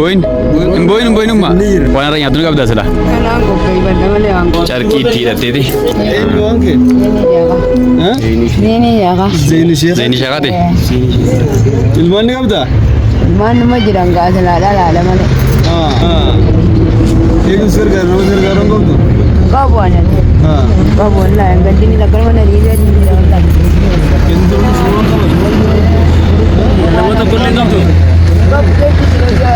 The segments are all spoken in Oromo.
booyin. Hin booyin, hin booyin umma. Waan irra nyaattu ni qabdaa sila. Kanaan qopheeffadha malee waan qopheeffadha. Carqii itti hidhatteeti. Eenyu waan kee? Ni yaqa. Zeyni Sheekh. Zayni Sheekaati. Ilmaan ni qabdaa? Ilmaan numa jiran gaasa laadha laadha malee. Eenyu si gargaara? Nama si gargaaru hin qabdu? Qabu ani. Qabu wallaahi gaddini lakkanuma na dhiibee jira wallaahi. Nama tokko illee qabdu. Qabu keetti jira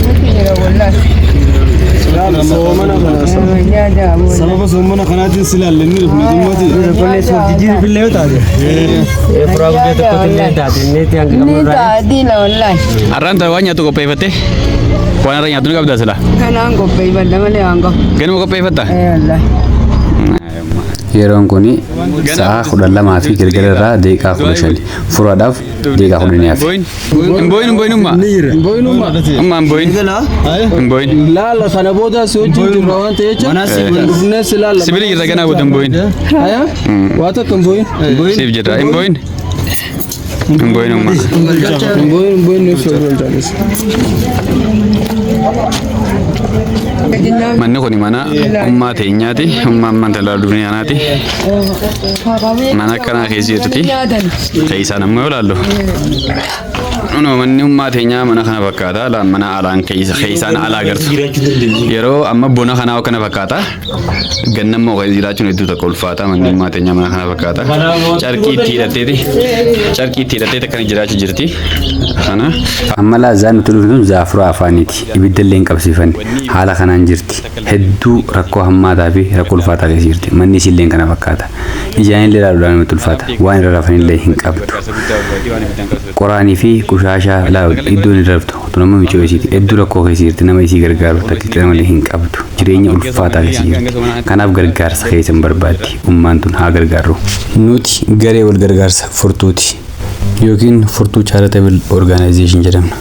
nutti jira wallaahi. Soomana kana. Sababa soomana kanaatiin si ilaalle inni dhufne dhimmooti. Jijjiirri yoo taate. Furaa guddaa tokkotti illee taate inni itti hanga Ni qabnu irraa. taa'ii la wallaahi. Har'aan tana waan nyaattu qopheeffatte. Waan irra nyaattu ni qabdaa sila. Kanaan qopheeffadha malee waan qabu. Ganuma qopheeffatta? Ee wallaahi. Yeroon kun sa'a 12 fi galgala irraa daqiiqaa 15, furaadhaaf daqiiqaa 10 hafe. Booyin. Hin booyin, hin booyin umma. Ni jira. Umma, hin booyin. Hin booyin. Laala, sana booda si wajjin jirra waan ta'eef dhufnee si laalla. Sibila jirra, ganaa booda hin booyin. Haya, waa takka hin booyin. Siif jirra. Hin booyin. Hin booyin umma. Hin booyin, hin booyin, nuuf yoo jaallis. Manni kun mana ummaa teenyaati. Ummaa ammaan talaa duniyaanaati. Mana akkanaa keessa jirti. Keessaan ammoo yoo ilaallu. Kunoo manni ummaa teenyaa mana kana fakkaata. Mana alaan keessa, keessaan alaa agartu. Yeroo amma bona kanaa akkana fakkaata. Ganna immoo keessa jiraachuun hedduu tokko ulfaata. Manni ummaa teenyaa mana kana fakkaata. Carqii itti hidhatteeti. Carqii itti hidhatteeti akkana jiraachuu jirti. Kana. Amma laazaan nuti dhufne tun zaafuraa afaaniiti. Ibidda illee hin qabsiifanne. Haala kanaan jirti. Hedduu rakkoo hammaataa fi rakkoo ulfaataa keessa jirti. Manni isiillee kana fakkaata. Ijaan illee ilaaluudhaan namatti ulfaata. Waan irra rafan illee hin qabdu. Qoraanii fi qushaashaa ilaalu iddoon irra raftu. Tun amma micoo isiiti. Hedduu rakkoo keessa jirti. Nama isii gargaaru takkitti malee hin qabdu. Jireenya ulfaataa keessa jirti. Kanaaf gargaarsa keessa hin barbaaddi. Ummaan tun haa gargaarru. Nuti garee wal gargaarsa Furtuuti. Yookiin Furtuu Charitable Organization jedhamna.